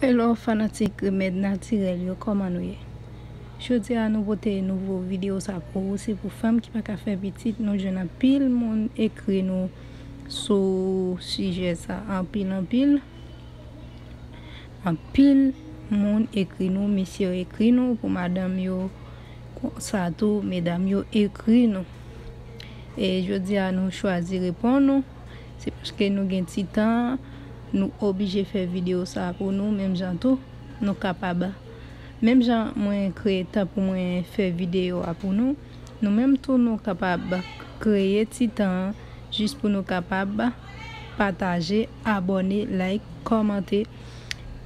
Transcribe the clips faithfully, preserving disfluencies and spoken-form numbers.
Hello fanatik remèd natirèl yo, kòman nou ye? Jodi a nou pote nouvo videyo sa pou ou, se pou fanm ki pa ka fè pitit. Nou jwenn anpil moun ekri nou sou sijè sa, anpil anpil. Anpil moun ekri nou, mesye yo ekri nou pou madanm yo, konsa tou medam yo ekri nou. E jodi a nou chwazi reponn nou. Se paske nou gen ti tan, nou oblije fè videyo sa pou nou, menm jan tou nou kapab. Menm jan mwen kreye tan pou mwen fè videyo a pou nou, nou menm tou nou kapab kreye ti tan an jis pou nou kapab pataje, abòne, like, kòmante.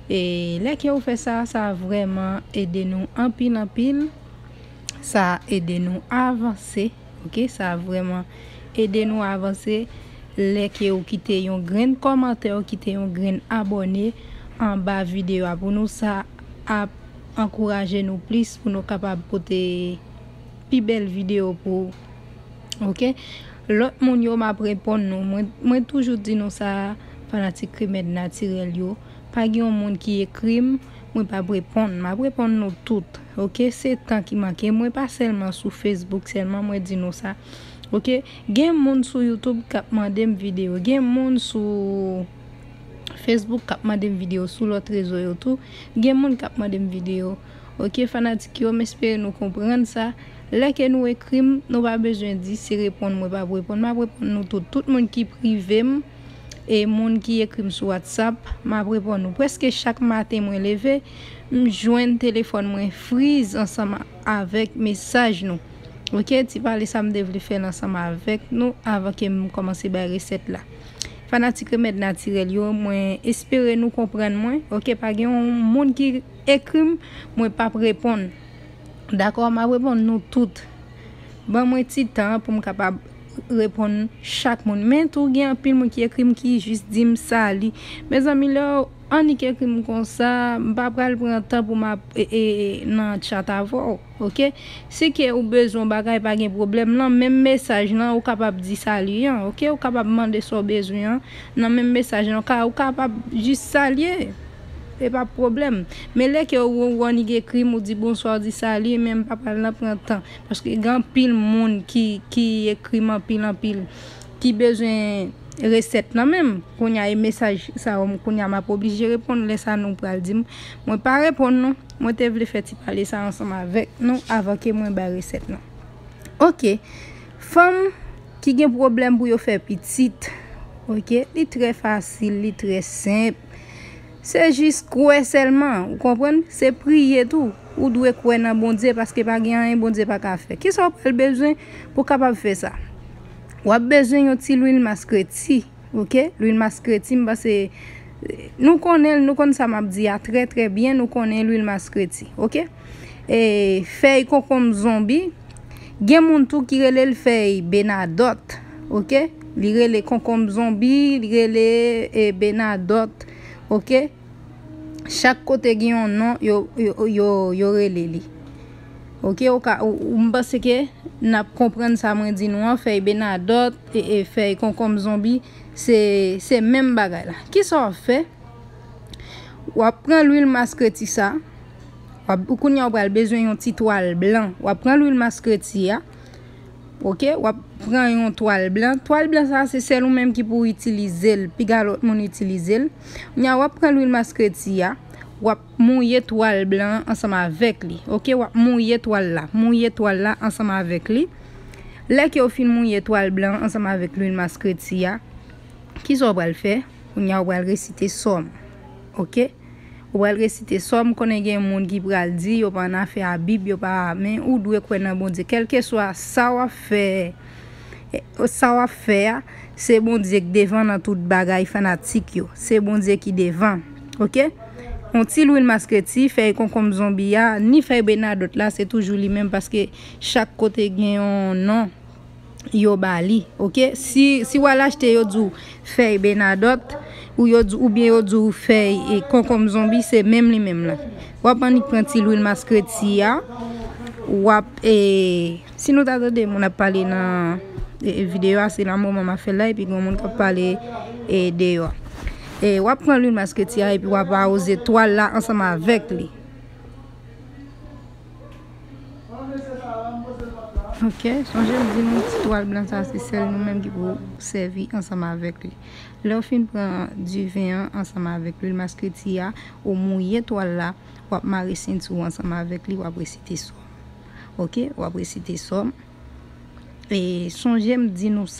E lè ke ou fè sa, sa vrèman ede nou anpil anpil. Sa ede nou avanse, ok? Sa vrèman ede nou avanse. Lè ke ou kite yon grenn kòmantè, ou kite yon grenn abòne anba videyo a pou nou, sa ap ankouraje nou plis pou nou kapab pote pi bèl videyo pou ou, ok? Lòt moun yo, m ap reponn nou. Mwen, mwen toujou di nou sa, fanatik remèd natirèl yo. Pa gen yon moun ki ekri m, mwen p ap reponn. M ap reponn nou tout, ok? Se tan ki manke mwen, pa sèlman sou Facebook sèlman, mwen di nou sa, ok? Gen moun sou YouTube k ap mande m videyo. Gen moun sou Facebook k ap mande m videyo, sou lòt rezo yo tou. Gen moun k ap mande m videyo. Ok, fanatik yo, m espere nou konprann sa. Lè ke nou ekri m, nou pa bezwen di se reponn mwen p ap reponn. M ap reponn nou tout. Tout moun ki prive m, e moun ki ekri m sou WhatsApp, m ap reponn nou. Prèske chak maten mwen leve, m jwenn telefòn mwen friz ansanm avèk mesaj nou. Ok, ti pale sa m te vle fè l ansanm avèk nou avan ke m kòmanse bay resèt la. Fanatik remèd natirèl yo, mwen espere nou konprann mwen. Ok, pa gen yon moun ki ekri m, mwen p ap reponn. Dakò, m ap reponn nou tout. Ban mwen ti tan pou m kapab reponn chak moun. Men tou, gen anpil moun ki ekri m ki jis di m sali. Mezanmi, lè w annik ekri m konsa, m pa pral pran tan pou m ap, e, e, nan chat avè w, ok? Si ke ou bezwen yon bagay, pa gen pwoblèm. Nan menm mesaj lan, ou kapab di sali an, ok? Ou kapab mande sa w bezwen an nan menm mesaj lan. Ou ka, ou kapab jis salye. E pa pwoblèm. Men lè ke ou, ou annik ekri m, ou di bonswa, ou di sali, men m pa pral nan pran tan. Paske gen anpil moun ki, ki ekri m anpil, anpil, ki bezwen resèt nan men m. Kounye a, e mesaj sa yo, kounye a, m ap oblije reponn. Lè sa nou pral di m, mwen pa reponn nou. Mwen te vle fè ti pale sa ansanm avèk nou avan ke mwen bay resèt nan. Ok. Fanm ki gen pwoblèm pou yo fè pitit, ok, li trè fasil, li trè senp. Se jis kwè sèlman, ou konprann? Se priye tou. Ou dwe kwè nan Bondye, paske pa gen anyen Bondye pa ka fè. Kisa w pral bezwen pou w kapab fè sa? W ap bezwen yon ti lwil maskreti, ok? Lwil maskreti, m panse, nou konnen l, nou konn sa m ap di a trè, trè byen, nou konnen lwil maskreti, ok? E fèy konkonm zonbi, gen moun tou ki rele l fèy benadòt, ok? Li rele konkonm zonbi, li rele, e, benadòt, ok? Chak kote gen yon non, yo, yo, yo, yo rele li. Ok, ou ka, ou, ou, m panse ke n ap konprann sa mwen di nou an, fèy benadòt, e, e fèy konkonm zonbi, se, se menm bagay la. Kisa w ap fè? W ap pran lwil maskreti sa, w ap, kounye a w pral bezwen yon ti twal blan. W ap pran lwil maskreti a, ok, w ap pran yon twal blan. Twal blan sa, se sèl ou menm ki pou itilize l, piga lòt moun itilize l. Kounye a, w ap pran lwil maskreti a, w ap mouye twal blan an ansanm avèk li, ok, w ap mouye twal la, mouye twal la ansanm avèk li. Lè ke w fin mouye twal blan an ansanm avèk lwil maskreti a, kisa w pral fè? Kounye a, w pral resite sòm, ok? Ou pral resite sòm, konnen gen moun ki pral di yo pa annafè a Bib, yo pa, men ou dwe kwè nan Bondye. Kèlkeswa sa w ap fè, e, sa w ap fè a, se Bondye k devan nan tout bagay, fanatik yo. Se Bondye ki devan, ok? Yon ti lwil maskreti, fèy konkonm zonbi a, ni fèy benadòt la, se toujou li menm, paske chak kote gen yon non yo ba li, ok? Si, si w al achte, yo di w fèy benadòt, ou yo di, oubyen yo di w fèy, e, konkonm zonbi, se menm li menm la. W ap annik pran ti lwil maskreti a, w ap, e, si nou ta tande moun ap pale nan, e, e, videyo a, se nan moman m ap fè l la, epi gen moun k ap pale, e, deyò. E w ap pran lwil maskreti a epi w ap awoze twal la ansanm avèk li. Ok, sonje m di nou ti twal blan sa se sèl nou menm ki pou sèvi ansanm avèk li. Lè w fin pran diven an ansanm avèk lwil maskreti a, ou mouye twal la, w ap mare senti w ansanm avèk li, w ap resite sòm. Ok, w ap resite sòm. E sonje m di nou sa.